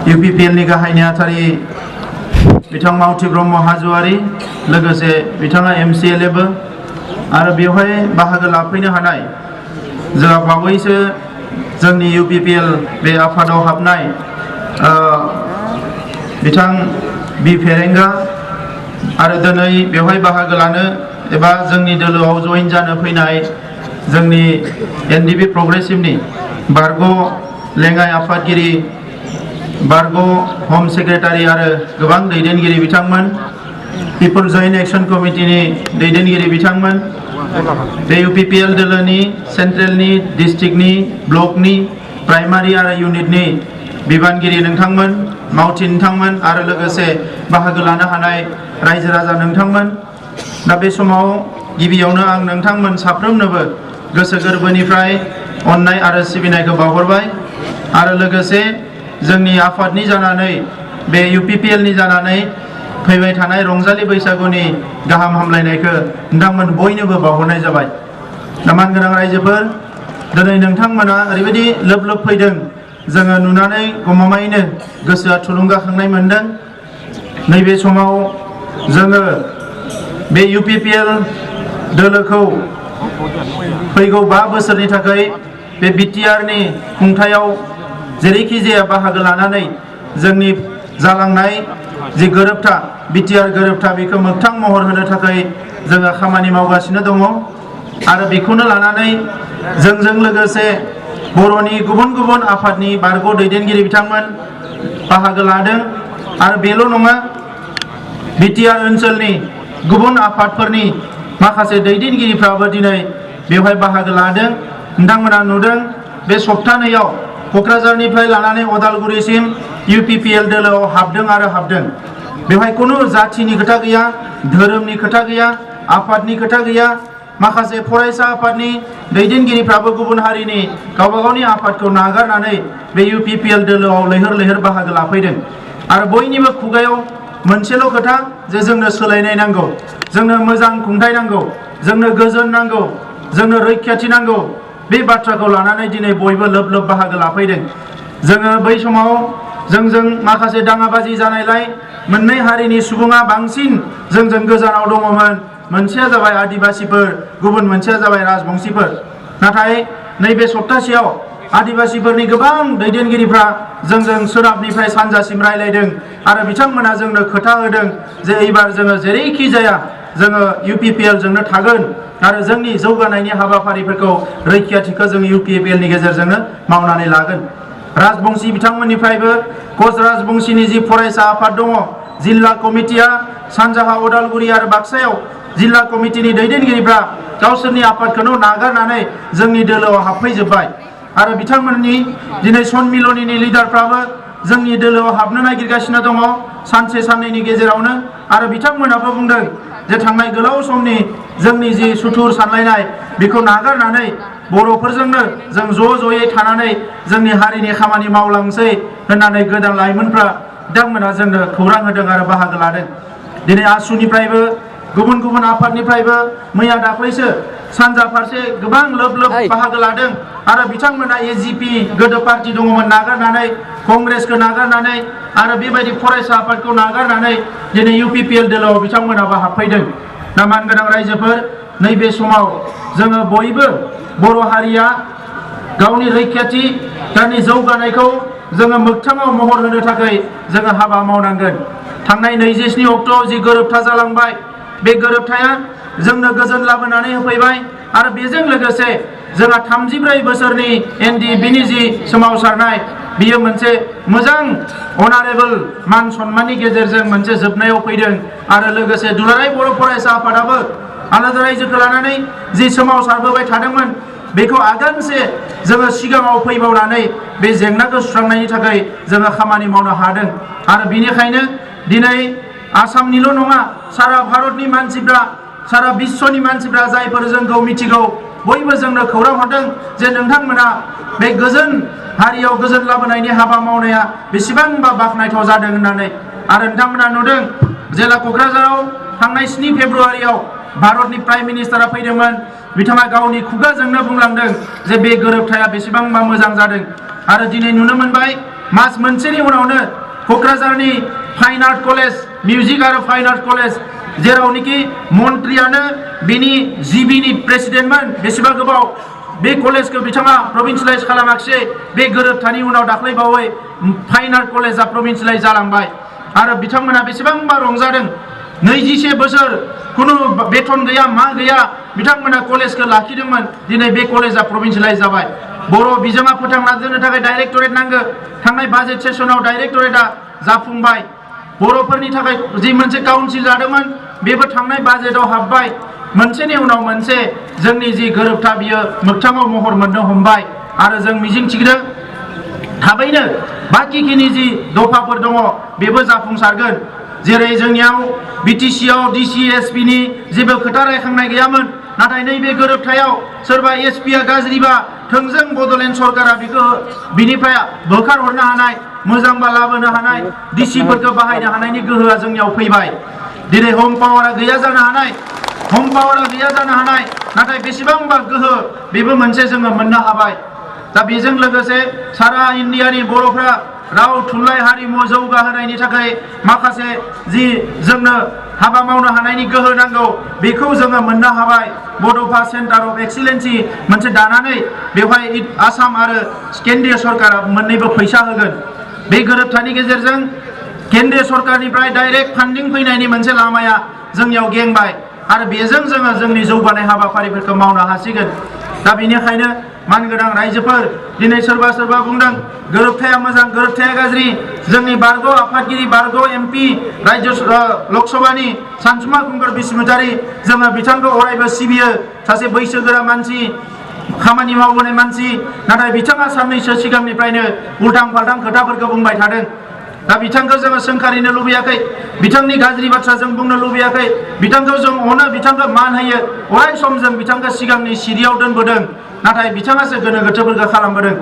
UPPL नि गाहाय नेहाथारि बिथां मावथि ब्रह्म हाज'वारि लोगोसे बिथाङा MCLA बो आरो बेवहाय बाहागो लाफैनो हानाय जोंहा बावैसो जोंनि UPPL बे आफादाव हाबनाय बिथां बि फेरेंगा आरो दिनै बेवहाय बाहागो लानो एबा जोंनि दोलोआव जइन जानो फैनाय जोंनि NDP प्रोग्रेसिभनि बारग' लेङाइ आफादगिरि बारग' होम सेक्रेटारि आरो गोबां दैदेनगिरि बिथांमोन पिपल जॉइंट एक्शन कमिटिनि दैदेनगिरि बिथांमोन बे UPPL दोलोनि सेन्ट्रेलनि डिस्ट्रिक्टनि ब्लकनि प्राइमारि आरो इउनिटनि बिबानगिरि नोंथांमोन मावथि नोंथांमोन आरो लोगोसे बाहागो लानो हानाय रायजो राजा नोंथांमोन दा बे समाव गिबियावनो आं नोंथांमोन साफ्रोमनोबो गोसो गोरबोनिफ्राय अननाय आरो सिबिनायखौ बावहरबाय आरो लोगोसे जोंनि आफादनि जानानै बे UPPL नि जानानै फैबाय थानाय रंजालि बैसागुनि गाहाम हामलायनायखौ नोंथांमोन बयनोबो बावहरनाय जाबाय। मानगोनां रायजोफोर दिनै नोंथांमोना ओरैबायदि लोब लोब फैदों जोङो नुनानै गमामायैनो गोसोआ थुलुंगाखांनाय मोनदों। नैबे समाव जोङो बे UPPL दोलोखौ फैगौ 5 बोसोरनि थाखाय बे BTR नि खुंथायाव जेरैखि जाया बाहागो लानानै जोंनि जालांनाय जि गोरोबथा BTR गोरोबथा बेखौ मोगथां महर होनो थाखाय जोङो खामानि मावगासिनो दङ आरो बेखौनो लानानै जोंजों लोगोसे बर'नि गुबुन गुबुन आफादनि बारग' दैदेनगिरि बिथांमोन बाहागो लादों आरो बेल' नङा BTR ओनसोलनि गुबुन आफादफोरनि माखासे दैदेनगिरिफ्राबो दिनै बेवहाय बाहागो लादों। नोंथांमोना नुदों बे सप्तानैयाव क'क्राझारनिफ्राय लानानै अदालगुरिसिम UPPL दोलोआव हाबदों बेवहाय खुनु जाथिनि खोथा गैया धोरोमनि खोथा गैया आफादनि खोथा गैया माखासे फरायसा आफादनि दैदेनगिरिफ्राबो गुबुन हारिनि गावबा गावनि आफादखौ नागारनानै बे UPPL दोलोआव लैहोर लैहोर बाहागो लाफैदों आरो बयनिबो खुगायाव मोनसेल' खोथा जे जोंनो सोलायनाय नांगौ जोंनो मोजां खुंथाय नांगौ जोंनो गोजोन नांगौ जोंनो रैखाथि नांगौ बे बाथ्राखौ लानानै दिनै बयबो लोब लोब बाहागो लाफैदों। जोङो बै समाव जोंजों माखासे दाङाबाजि जानायलाय मोननै हारिनि सुबुङा बांसिन जोंजों गोजानाव दङमोन मोनसेया जाबाय आदिबासीफोर गुबुन मोनसेया जाबाय राजबंशीफोर नाथाय नैबे सप्तासेयाव आदिबासीफोरनि गोबां दैदेनगिरिफ्रा जोंजों सोनाबनिफ्राय सानजासिम रायलायदों आरो बिथांमोना जोंनो खोथा होदों जे एबार जोङो जेरैखि जाया जोङो UPPL जोंनो थागोन आरो जोंनि जौगानायनि हाबाफारिफोरखौ रैखाथिखौ जों UPPL नि गेजेरजोंनो मावनानै लागोन। राजबंशी बिथांमोननिफ्रायबो कच राजबंशीनि जि फरायसा आफाद दङ जिल्ला कमिटिया सानजाहा अदालगुरि आरो बाक्सायाव जिल्ला कमिटिनि दैदेनगिरिफ्रा गावसोरनि आफादखौनो नागारनानै जोंनि दोलोआव हाबफैजोब्बाय आरो बिथांमोननि दिनै सनमिलनिनि लिडारफ्राबो जोंनि दोलोआव हाबनो नागिरगासिनो दङ सानसे साननैनि गेजेरावनो आरो बिथांमोनाबो बुंदों जे थांनाय गोलाव समनि जोंनि जि सुथुर सानलायनाय बेखौ नागारनानै बर'फोरजोंनो जों ज'यै थानानै जोंनि हारिनि खामानि मावलांसै होननानै गोदान लाइमोनफ्रा बिथांमोना जोंनो खौरां होदों आरो बाहागो लादों। दिनै आसुनिफ्रायबो गुबुन गुबुन आफादनिफ्रायबो मैया दाख्लैसो सानजा फारसे गोबां लोब लोब बाहागो लादों आरो बिथांमोना AGP गोदो पार्टी दङमोन नागारनानै कंग्रेसखौ नागारनानै आरो बेबायदि फरायसा आफादखौ नागारनानै दिनै UPPL दोलोआव बिथांमोनाबो हाबफैदों। दा मानगोनां रायजोफोर नैबे समाव जोङो बयबो बर' हारिया गावनि रैखाथि गावनि जौगानायखौ जोङो मोगथाङाव महर होनो थाखाय जोङो हाबा मावनांगोन। थांनाय 27 अक्ट'आव जि गोरोबथा जालांबाय बे गोरोबथाया जोंनो गोजोन लाबोनानै होफैबाय आरो बेजों लोगोसे जोंहा 34 बोसोरनि NDPनि जि सोमावसारनाय बियो मोनसे मोजां अनारेबल मान सन्माननि गेजेरजों मोनसे जोबनायाव फैदों आरो लोगोसे दुलाराय बर' फरायसा आफादाबो आलादा रायजोखौ लानानै जि सोमावसारबोबाय थादोंमोन बेखौ आगानसे जोङो सिगाङाव फैबावनानै बे जेंनाखौ सुस्रांनायनि थाखाय जोङो खामानि मावनो हादों आरो बेनिखायनो दिनै आसामनिल' नङा सारा भारतनि मानसिफ्रा सारा बिश्वनि मानसिफ्रा जायफोर जोंखौ मिथिगौ बयबो जोंनो खौरां हरदों जे नोंथांमोना बे गोजोन हारियाव गोजोन लाबोनायनि हाबा मावनाया बेसेबांबा बाख्नायथाव जादों होननानै आरो नोंथांमोना नुदों जेला क'क्राझाराव थांनाय 7 फेब्रुवारियाव भारतनि प्राइम मिनिस्टारा फैदोंमोन बिथाङा गावनि खुगाजोंनो बुंलांदों जे बे गोरोबथाया बेसेबांबा मोजां जादों आरो दिनै नुनो मोनबाय मास मोनसेनि उनावनो क'क्राझारनि फाइन आर्ट कलेज मिउजिक आरो फाइन आर्ट कलेज जेरावनोखि मन्त्रियानो बिनि जिबिनि प्रेसिडेन्टमोन बेसेबा गोबाव बे कलेजखौ बिथाङा प्रभिन्सियेलाइज खालामाखिसै बे गोरोबथानि उनाव दाख्लैबावै फाइन आर्ट कलेजा प्रभिन्सियेलाइज जालांबाय आरो बिथांमोना बेसेबांबा रंजादों 21 बोसोर कुनु बेथन गैया मा गैया बिथांमोना कलेजखौ लाखिदोंमोन दिनै बे कलेजा प्रभिन्सियेलाइज जाबाय बर' बिजोङा फोथांना दोननो थाखाय डाइरेक्टरेट नांगौ थांनाय बाजेट सेसनाव डाइरेक्टरेटआ जाफुंबाय बर'फोरनि थाखाय जि मोनसे काउन्सिल जादोंमोन बेबो थांनाय बाजेटआव हाबबाय मोनसेनि उनाव मोनसे जोंनि जि गोरोबथा बियो मोगथाङाव महर मोननो हमबाय आरो जों मिजिंथिदों थाबैनो बाकिखिनि जि दफाफोर दङ बेबो जाफुंसारगोन जेरै जोंनियाव बिटिसिआव डिसि एसपिनि जेबो खोथा रायखांनाय गैयामोन नाथाय नैबे गोरोबथायाव सोरबा एसपिआ गाज्रिबा थोंजों बड'लेण्ड सरकारा बेखौ बिनिफ्राय बोखारहरनो हानाय मोजांबा लाबोनो हानाय डिसिफोरखौ बाहायनो हानायनि गोहोआ जोंनियाव फैबाय दिनै हम पावारा गैया जानो हानाय हम पावारा गैया जानो हानाय नाथाय बेसेबांबा गोहो बेबो मोनसे जोङो मोननो हाबाय दा बेजों लोगोसे सारा इन्डियानि बर'फ्रा राव थुनलाइ हारिमु जौगाहोनायनि थाखाय माखासे जि जोंनो हाबा मावनो हानायनि गोहो नांगौ बेखौ जोङो मोननो हाबाय बड'फा सेन्टार अफ एक्सिलेन्सि मोनसे दानानै बेवहाय आसाम आरो केन्द्रीय सरकारा मोननैबो फैसा होगोन बे गोरोबथानि गेजेरजों केन्द्रीय सरकारनिफ्राय डाइरेक्ट फान्डिं फैनायनि मोनसे लामाया जोंनियाव गेंबाय आरो बेजों जोङो जोंनि जौगानाय हाबाफारिफोरखौ मावनो हासिगोन दा बेनिखायनो मानगोनां रायजोफोर दिनै सोरबा सोरबा बुंदों गोरोबथाया मोजां गोरोबथाया गाज्रि जोंनि बारग' आफादगिरि बारग' एमपि राज्य लकसभानि सानसुमा खुंगुर बसुमतारी जोङो बिथांखौ अरायबो सिबियो सासे बैसोगोरा मानसि खामानि मावबोनाय मानसि नाथाय बिथाङा साननैसो सिगांनिफ्रायनो उल्टां फाल्टां खोथाफोरखौ बुंबाय थादों दा बिथांखौ जोङो सोंखारिनो लुबैयाखै बिथांनि गाज्रि बाथ्रा जों बुंनो लुबैयाखै बिथांखौ जों अनो बिथांखौ मान होयो अराय सम जों बिथांखौ सिगांनि सिरियाव दोनबोदों नाथाय बिथाङासो गोनो गोथोफोरखौ खालामबोदों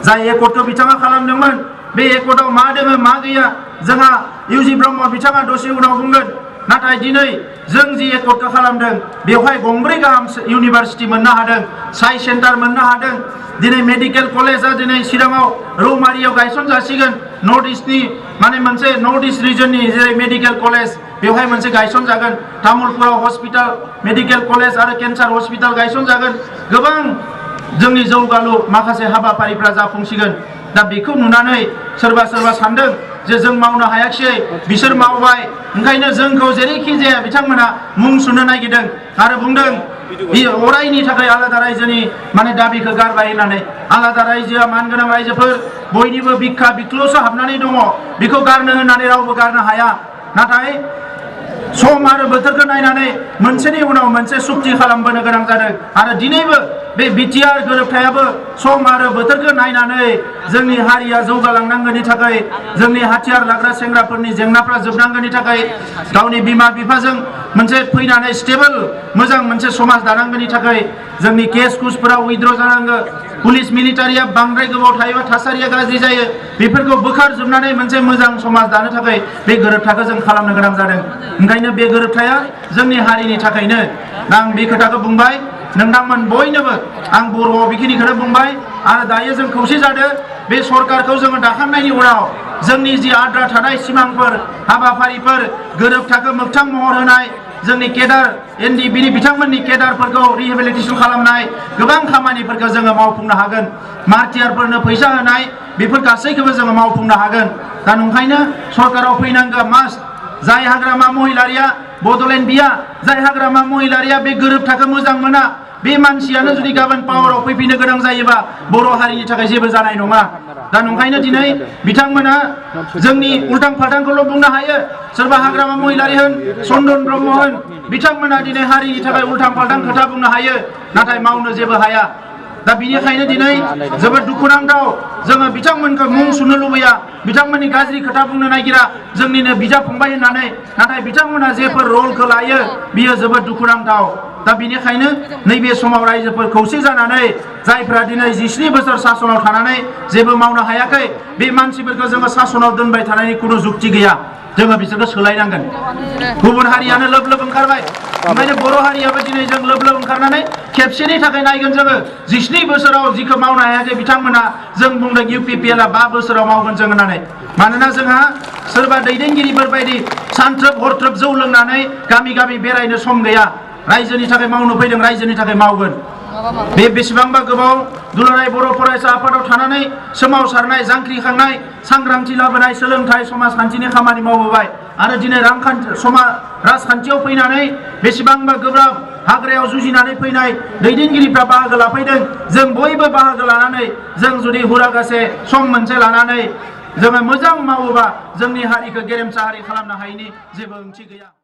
जाय एकर्डखौ बिथाङा खालामदोंमोन बे एकर्डआव मा दोङो मा गैया जोंहा इउजि ब्रह्म बिथाङा दसे उनाव बुंगोन नाथाय दिनै जों जि एकर्डखौ खालामदों बेवहाय गंब्रै गाहाम इउनिभारसिटि मोननो हादों साइ सेन्टार मोननो हादों दिनै मेडिकेल कलेजआ दिनै चिराङाव रौमारियाव गायसन जासिगोन नर्थ इस्टनि माने मोनसे नर्थ इस्ट रिजननि जेरै मेडिकेल कलेज बेवहाय मोनसे गायसन जागोन तामुलपुराव हस्पिटाल मेडिकेल कलेज आरो केन्सार हस्पिटाल गायसन जागोन गोबां जोंनि जौगालु माखासे हाबाफारिफ्रा जाफुंसिगोन दा बेखौ नुनानै सोरबा सोरबा सानदों जे जों मावनो हायाखिसै बिसोर मावबाय ओंखायनो जोंखौ जेरैखि जाया बिथांमोना मुं सुनो नागिरदों आरो बुंदों अरायनि थाखाय आलादा रायजोनि माने दाबिखौ गारबाय होननानै आलादा रायजोआ मानगोनां रायजोफोर बयनिबो बिखा बिख्ल'सो हाबनानै दङ बेखौ गारनो होननानै रावबो गारनो हाया नाथाय सम आरो बोथोरखौ नायनानै मोनसेनि उनाव मोनसे सुक्ति खालामबोनो गोनां जादों आरो दिनैबो बे बिटिआर गोरोबथायाबो सम आरो बोथोरखौ नायनानै जोंनि हारिया जौगालांनांगौनि थाखाय जोंनि हाथियार लाग्रा सेंग्राफोरनि जेंनाफ्रा जोबनांगौनि थाखाय गावनि बिमा बिफाजों मोनसे फैनानै स्टेबल मोजां मोनसे समाज दानांगौनि थाखाय जोंनि केस कुसफोरा उइद्र जानांगौ पुलिस मिलिटारिया बांद्राय गोबाव थायोबा थासारिया गाज्रि जायो बेफोरखौ बोखारजोबनानै मोनसे मोजां समाज दानो थाखाय बे गोरोबथाखौ जों खालामनो गोनां जादों ओंखायनो बे गोरोबथाया जोंनि हारिनि थाखायनो दा आं बे खोथाखौ बुंबाय नोंथांमोन बयनोबो आं बर'आव बेखिनिखौनो बुंबाय आरो दायो जों खौसे जादों बे सरकारखौ जोङो दाखांनायनि उनाव जोंनि जि आद्रा थानाय सिमांफोर हाबाफारिफोर गोरोबथाखौ मोगथां महर होनाय जोंनि केडार एनडिबिनि बिथांमोननि केडारफोरखौ रिहेबिलिटेसन खालामनाय गोबां खामानिफोरखौ जोङो मावफुंनो हागोन मार्टियारफोरनो फैसा होनाय बेफोर गासैखौबो जोङो मावफुंनो हागोन दा नंखायनो सरकाराव फैनांगौ मास्ट जाय हाग्रामा महिलारिया बड'लेण्ड बिया जाय हाग्रामा महिलारिया बे गोरोबथाखौ मोजां मोना बे मानसियानो जुदि गाबोन पावाराव फैफिननो गोनां जायोबा बर' हारिनि थाखाय जेबो जानाय नङा दा नंखायनो दिनै बिथांमोना जोंनि उल्टां फाल्टांखौल' बुंनो हायो सोरबा हाग्रामा महिलारि होन चन्दन ब्रह्म होन बिथांमोना दिनै हारिनि थाखाय उल्टां फाल्टां खोथा बुंनो हायो नाथाय मावनो जेबो हाया दा बिनिखायनो दिनै जोबोद दुखुनांथाव जोङो बिथांमोनखौ मुं सुनो लुबैया बिथांमोननि गाज्रि खोथा बुंनो नागिरा जोंनिनो बिदा फंबाय होननानै नाथाय बिथांमोना जेफोर रलखौ लायो बियो जोबोद दुखुनांथाव दा बिनिखायनो नैबे समाव रायजोफोर खौसे जानानै जायफ्रा दिनै 17 बोसोर सासनाव थानानै जेबो मावनो हायाखै बे मानसिफोरखौ जोङो सासनाव दोनबाय थानायनि खुनु जुक्ति गैया जोङो बिसोरखौ सोलायनांगोन गुबुन हारियानो लोब लोब ओंखारबाय ओंखायनो बर' हारियाबो दिनै जों लोब लोब ओंखारनानै खेबसेनि थाखाय नायगोन जोङो 17 बोसोराव जिखौ मावनो हायाखै बिथांमोना जों बुंदों UPPL आ 5 बोसोराव मावगोन जों होननानै मानोना जोंहा सोरबा दैदेनगिरिफोर बायदि सानथ्रोब हरथ्रोब जौ लोंनानै गामि गामि बेरायनो सम गैया रायजोनि थाखाय मावनो फैदों रायजोनि थाखाय मावगोन बे बेसेबांबा गोबाव दुलाराय बर' फरायसा आफादाव थानानै सोमावसारनाय जांख्रिखांनाय सांग्रांथि लाबोनाय सोलोंथाइ समाजखान्थिनि खामानि मावबोबाय आरो दिनै राजखान्थियाव फैनानै बेसेबांबा गोब्राब हाग्रायाव जुजिनानै फैनाय दैदेनगिरिफ्रा बाहागो लाफैदों जों बयबो बाहागो लानानै जों जुदि हुरागासे सम मोनसे लानानै जोङो मोजां मावोबा जोंनि हारिखौ गेरेमसा हारि खालामनो हायिनि जेबो ओंथि गैया।